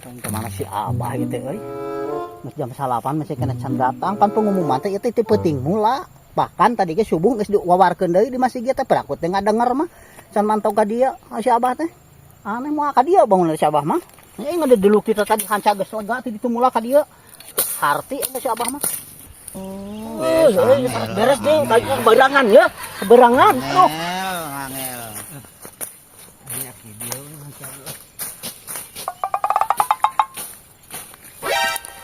Kan kemana si Abah gitu euy? Geus jam 9 masih kena can datang kan pengumuman teh ieu teh ti peuting mula. Bahkan tadi ge subuh geus diwawarkeun deui di masjid teh, perakut teh ngadenger mah. Can mantau ka dieu si Abah teh. Aneh, moal ka dieu bangun si Abah mah. Ini ngade dulu kita tadi hanca geus lega ti ditu mula ka dieu. Harti si Abah mah. Oh, beres nih, kayak keberangan ya, keberangan. Oh. Angel, angel. Ini video.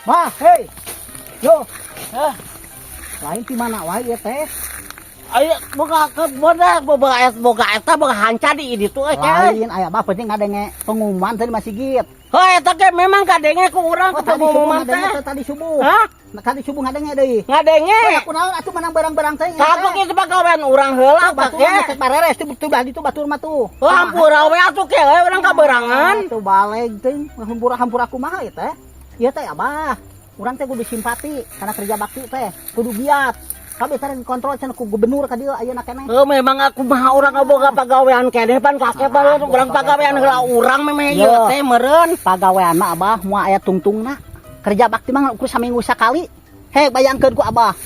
Mah, hei. Yo. Hah. Lain di mana wae ieu teh? Ayo boga ke boga boga es boga eta boga hanca di ditu euy. Lain aya mah penting ngadenge pengumuman tadi masjid. Oh, eta ge memang kadenge ku urang Oh, tadi subuh pengumuman ngadenge teh. Teh tadi subuh. Hah? Nah, tadi subuh ngadenge deui. Ngadenge. Aku naon atuh menang barang-barang teh? Kagok itu pagawean urang heula. Batur kake. mah bareres tuh tuh belah ditu batur mah tuh. Oh, hampura we atuh ke euy urang kaberangan. Tuh baleg teh hampura-hampura kumaha ieu teh? Ieu teh Abah. Urang teh kudu simpati karena kerja bakti teh, kudu giat. Kabeh teh dikontrol cenah ku gubernur ka dieu ayeuna keneh. Oh, memang aku mah urang boga pagawean keneh pan kakek pan urang pagawean heula urang memeh ieu teh meureun. Pagawean mah Abah moal aya tungtungna. Kerja bakti mah ukur saminggu sakali. Hei, bayangkeun ku Abah.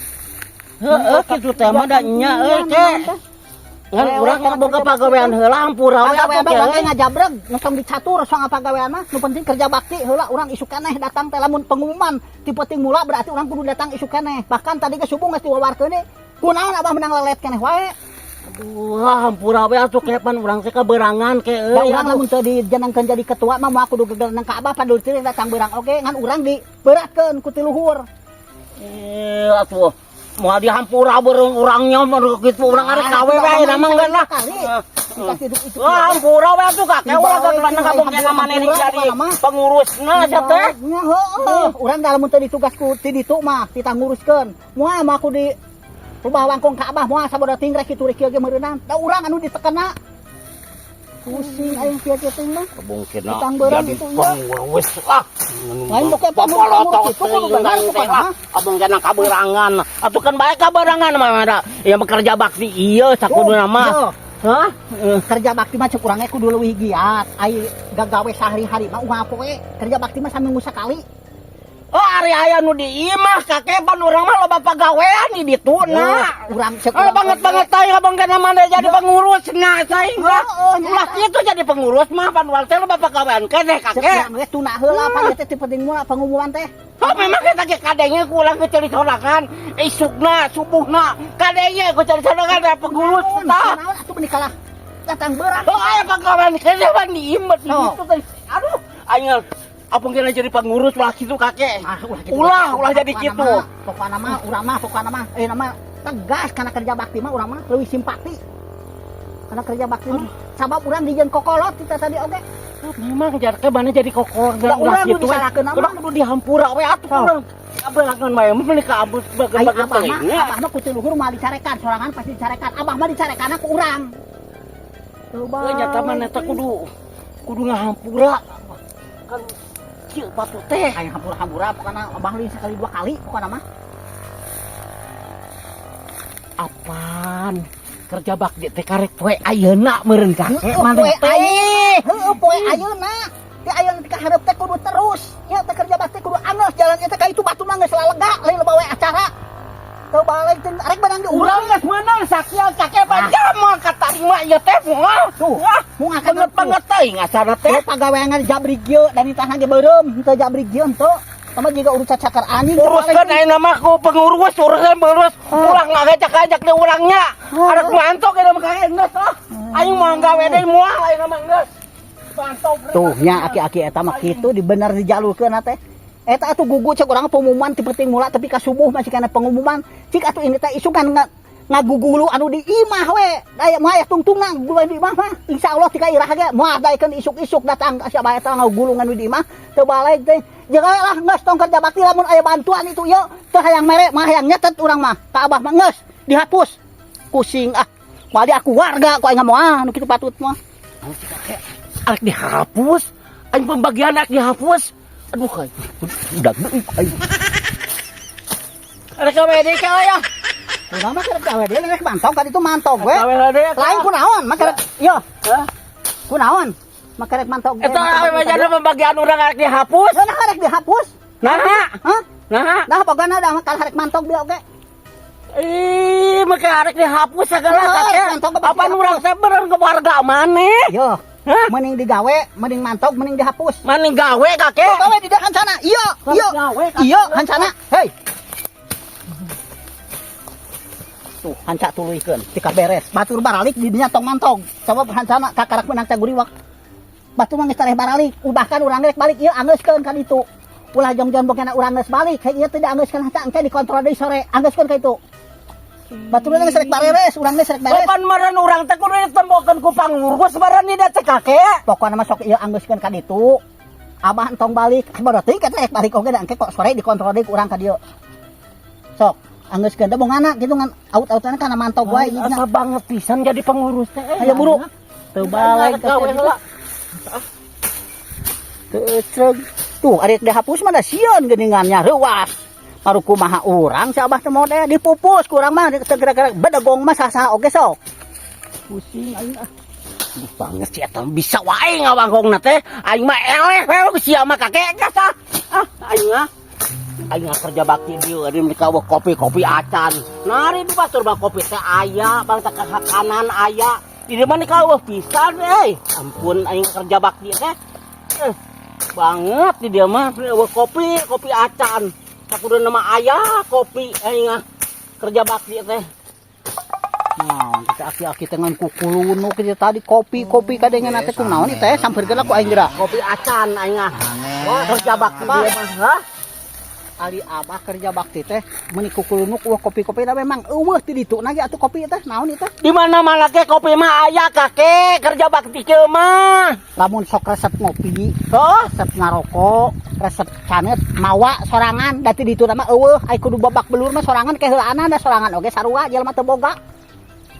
Heeh, kitu teh mah da nya euy ke. Ngan urang mah boga pagawean heula, hampura we Pagawean atuh mah ke. Bangke ngajabreg, nu tong dicatur soal pagawean mah, nu penting kerja bakti heula urang isuk keneh datang teh. Lamun pengumuman ti peuting mula berarti urang kudu datang isuk keneh. Bahkan tadi ke subuh geus diwawarkeun deui. Kunaon Abah menang lelet keneh wae? Aduh, hampura we atuh ke, pan urang teh kaberangan ke Da euy. urang lamun teu dijenengkeun jadi ketua mah moal kudu gegeleneng ka Abah, padul teh datang beurang oge, ngan urang diberatkeun ku ti luhur. Eh, atuh moal dihampura beureung urangnya mah kitu urang arek kawe we ayeuna mah geus lah. Kali. Kita hidup itu. Wah, hampura we atuh kakek ulah ge kana kabongkeun maneh jadi pengurusna sia teh. Nya heueuh, urang da lamun teu ditugas ku ti ditu mah kita nguruskeun. Moal mah aku di rubah wangkong ka Abah moal sabodo ting rek kitu rek kieu ge meureunang. Da urang anu ditekena. Pusing aing kieu kieu teh mah. Kabongkeun Utang beurang jadi itu, iya. pengurus lah. Lain pokoknya pengurus itu kudu bener pokoknya mah. Abang kena kaberangan. Atuh kan bae kaberangan mah ada. Ya bekerja bakti iya sakuduna mah. Yo, Hah? Kerja bakti mah cek urang ge kudu leuwih giat. Ai gagawe sehari-hari mah unggal poe. Kerja bakti mah saminggu sakali. Oh, ari aya nu di imah kakek, pan urang mah loba pagawean di ditu na. Urang cek Oh, banget banget teh abang kana mana jadi pengurus nah saing lah. Heeh, nya. Ulah kitu jadi pengurus mah pan urang teh loba pagawean keneh Cek kakek. urang ge tuna heula pan ieu teh ti penting mula pengumuman teh. Oh, memang kita ge kadenge ku urang ke cari sorangan isukna subuhna kadenge ku cari sorangan ada pengurus tah. Naon atuh meuni kalah datang beurang. Oh, aya pagawean keneh pan di imah di Oh. ditu teh. Aduh, aing apa kira jadi pengurus ulah kitu kakek. Ah, ulah kitu. Ulah, ulah jadi Pokokna kitu. mah, pokokna mah urang mah pokokna mah eh nama tegas karena kerja bakti mah urang mah leuwih simpati. Karena kerja bakti mah sabab urang dijieun kokolot kita tadi oge. Oh, memang jar mana jadi kokor. Da urang nu disalahkeun mah. Urang kudu dihampura we atuh Oh. urang. Kaberangan mah meuli ka abus Ai bageun-bageun abah mah, teuing. Abah mah ku ti luhur moal dicarekan, sorangan pasti dicarekan. Abah mah dicarekan ku urang. Coba. Euy, nyata mah eta kudu kudu ngahampura. Kan kieu batu teh. Aing hampura-hampura pokokna abah lain sekali dua kali pokokna mah. Apaan? Kerja bakti teh karek poe ayeuna meureun kakek Heueuh, maneh poe teh. Ayeuna, heueuh poe ayeuna. Ti ayeuna ti kahareup teh kudu terus. Ya teh kerja bakti kudu angeus jalan eta ka itu batu mah geus lalega lain loba we acara. Teu balik teh arek barang di Urang urang. Geus meunang sakieu kakek panjang moal katarima ieu teh moal. Tuh, Wah, mun akan banget banget teuing asana teh. Teh pagawean jabrik ieu dan ditahna ge beureum, henteu jabrik ieu henteu. Sama juga urus cakar anjing. Uruskan ayeuna mah ku pengurus, uruskan pengurus. Ulah ngajak-ngajak di urangnya. Arek mantok eta mah kakek geus lah. Aing moal gawe deui moal ayeuna mah geus. Mantau. Tuh nya aki-aki eta mah kitu di bener dijalurkeun teh. Eta atuh gugu cek urang pengumuman ti penting mula tapi ka subuh masih kana pengumuman. Cik atuh ini teh isukan ngagugulu anu di imah we. Daya moal aya tungtungna gugulu di imah mah. Insyaallah tika irah ge moal daekeun isuk-isuk datang ka siapa eta ngagugulu anu di imah teu balik teh. Jeung lah geus tong kerja bakti lamun aya bantuan itu ieu teu hayang mere mah hayang nyetet urang mah. Ka Abah mah geus dihapus. Pusing ah. Moal aku warga ku aing moal nu kitu patut mah. Arek dihapus. Aing pembagian arek dihapus. Aduh, aing udah deui aing. Arek ka deui ka ya. Urang mah kerek gawe deui, rek mantog ka ditu mantog we. Gawe deui. Lain kunaon, mah kerek yo. Hah? Kunaon? Mah kerek mantog. Eta awe jadi pembagian urang arek dihapus. Nah, rek dihapus. Nah, Hah? nah. Dah pokoknya dah makan harek mantog dia oge. Ih, make arek dihapus segala Nah, kakek. mantog ke Apa urang teh bener ke warga maneh? Yo, Hah? mending digawe, mending mantog, mending dihapus. Mending gawe kakek. Gawe di hancana. Iya, iya. Gawe, kakek. Iya, hancana. Hei. Tuh, hanca tuluykeun, tika beres. Batur baralik di dinya tong mantog. Coba hancana kakarak menang caguriwak. Batur mah geus tareh baralik, bahkan urang rek balik ieu anggeuskeun ka ditu. Ulah jongjon bokena urang geus balik, hei ieu teh dianggeuskeun hanca engke dikontrol deui sore, anggeuskeun ka itu. Batur geus rek bareres, urang geus rek beres. Kapan meureun urang teh kudu ditembokeun ku pangurus meureun di teh kakek. Pokokna mah sok ieu anggeuskeun ka ditu. Abah entong balik, bodoh teuing kata rek balik oge da engke kok sore dikontrol deui ku urang ka dieu. Sok, anggeuskeun da bongana kitu ngan aut-autana kana mantog wae ieu. Asa banget pisan jadi pengurus teh. Ayo buru. Teu balik gawe heula. Teu ecreg. Tuh, arek dihapus mah da sieun geuningannya reuas. Baru kumaha urang si abah teh mau teh dipupus ku urang mah teu gerak-gerak bedegong mah saha-saha oge sok. Pusing aing ah. Aduh banget sih eta bisa wae ngawangkongna teh. Aing mah eleh we sia mah kakek geus ah. Ah, aing mah aing mah kerja bakti dieu ari mereka eueuh kopi-kopi acan. Nari di batur mah kopi teh aya, bangsa kanan aya. Di dieu mah nika eueuh pisan euy. Ampun aing kerja bakti teh. Banget di dieu mah eueuh kopi, kopi acan. Sakuduna mah aya kopi aing mah kerja bakti teh. Naon kita aki-aki dengan kukulunu kita tadi kopi-kopi kadengan teh kunaon ieu teh sampeurkeun ku aing geura. Kopi acan aing mah. Wah, kerja bakti Abah. Dia mah. Hah? Ali abah kerja bakti teh meuni kukulunu eueuh kopi-kopi da memang eueuh ti ditu na ge atuh kopi teh naon ieu teh. Di mana-mana ke kopi mah aya kakek, kerja bakti kieu mah. Lamun sok resep ngopi, Oh, resep ngarokok, resep canet mawa sorangan da ti ditu mah eueuh ai kudu babak belur mah sorangan ke heulaana da sorangan oge sarua jelema teu boga.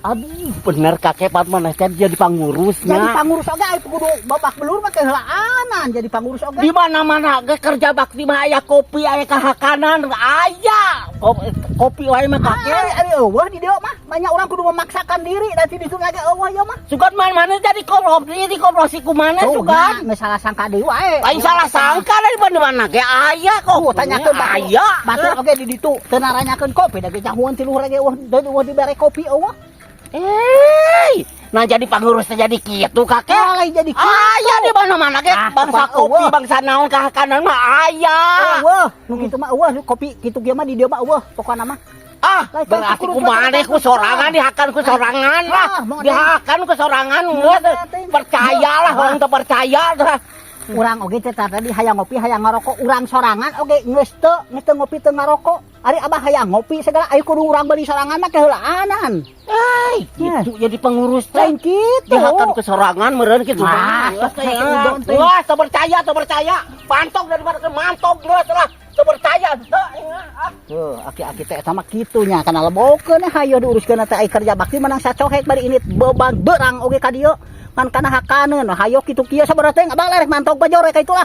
Aduh, bener kakek pat mana teh jadi pangurusnya. Jadi pangurus oge ai kudu babak belur mah ke heulaanan jadi pangurus oge. Di mana-mana ge kerja bakti mah aya kopi, aya kahakanan, aya. Kopi, kopi wae mah kakek. Ari ari eueuh di dieu mah banyak orang kudu memaksakan diri da ti ditu ge eueuh ieu mah. Sugan mana-mana jadi korupsi, di korupsi ku mana Tuh, sugan? nya, geus salah sangka deui wae. Lain salah sangka dari mana-mana ge aya kok. Oh, tanyakeun batur. Aya. Batur oge di ditu teu naranyakeun kopi da ge nyahueun ti luhur ge eueuh eueuh dibere kopi eueuh. Eh, nah jadi pangurus teh jadi kitu kakek. Lain jadi kitu. Aya di mana-mana ge Ah, bangsa apa kopi, eueuh. Bangsa naon kahakanan mah aya. Eueuh, nu kitu mah eueuh kopi kitu ge mah di dieu mah eueuh pokona mah. Ah, Lain berarti kudu ku maneh ku sorangan dihakan ku sorangan lah. Ah, mau Dihakan ku sorangan geus. Percayalah orang teu percaya tah. Urang oge teh tadi hayang ngopi hayang ngarokok urang sorangan oge geus teu ngopi teu ngarokok. Ari abah hayang ngopi segala ayo kudu urang beli sorangan mah keheulaanan. Ai, gitu jadi pengurus teh. Lain kitu. Dihakan ke sorangan meureun kitu. Ah, Wah, sok udon teh. Wah, teu percaya, teu percaya. Pantok daripada ke mantok geus lah. Teu percaya teu. Ah. Tuh, aki-aki teh eta mah kitu nya kana lebokeun hayo diuruskeun teh ai kerja bakti menang sacohek bari ini bebang berang oge ka dieu. Ngan kana hakaneun hayo kitu kieu sabaraha teh abah rek mantog bajor ka itulah.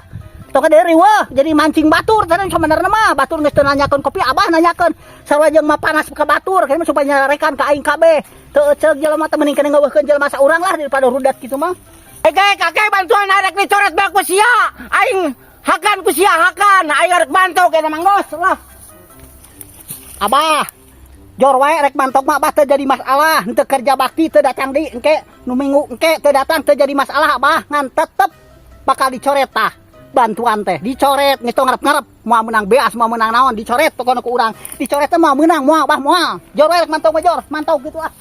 Tong deui wah jadi mancing batur tadi sebenarnya mah batur geus teu nanyakeun kopi abah nanyakeun sarua jeung mah panas ka batur kayaknya supaya nyarekan ka aing kabeh. Teu eceuk jelema teh mending kana ngeuweuhkeun jelema saurang lah daripada rudat kitu mah. Eh, kakek bantuan arek dicoret bae ku sia. Aing hakan ku sia hakan. Aing arek mantog eta mah geus lah. Abah jor wae rek mantog mah abah teu jadi masalah henteu kerja bakti teu datang deui engke nu minggu engke teu datang teu jadi masalah abah ngan tetep bakal dicoret tah bantuan teh dicoret geus tong ngarep-ngarep moal menang beas moal menang naon dicoret pokona ku urang dicoret teh moal meunang moal abah moal jor wae rek mantog mah jor mantog gitu ah.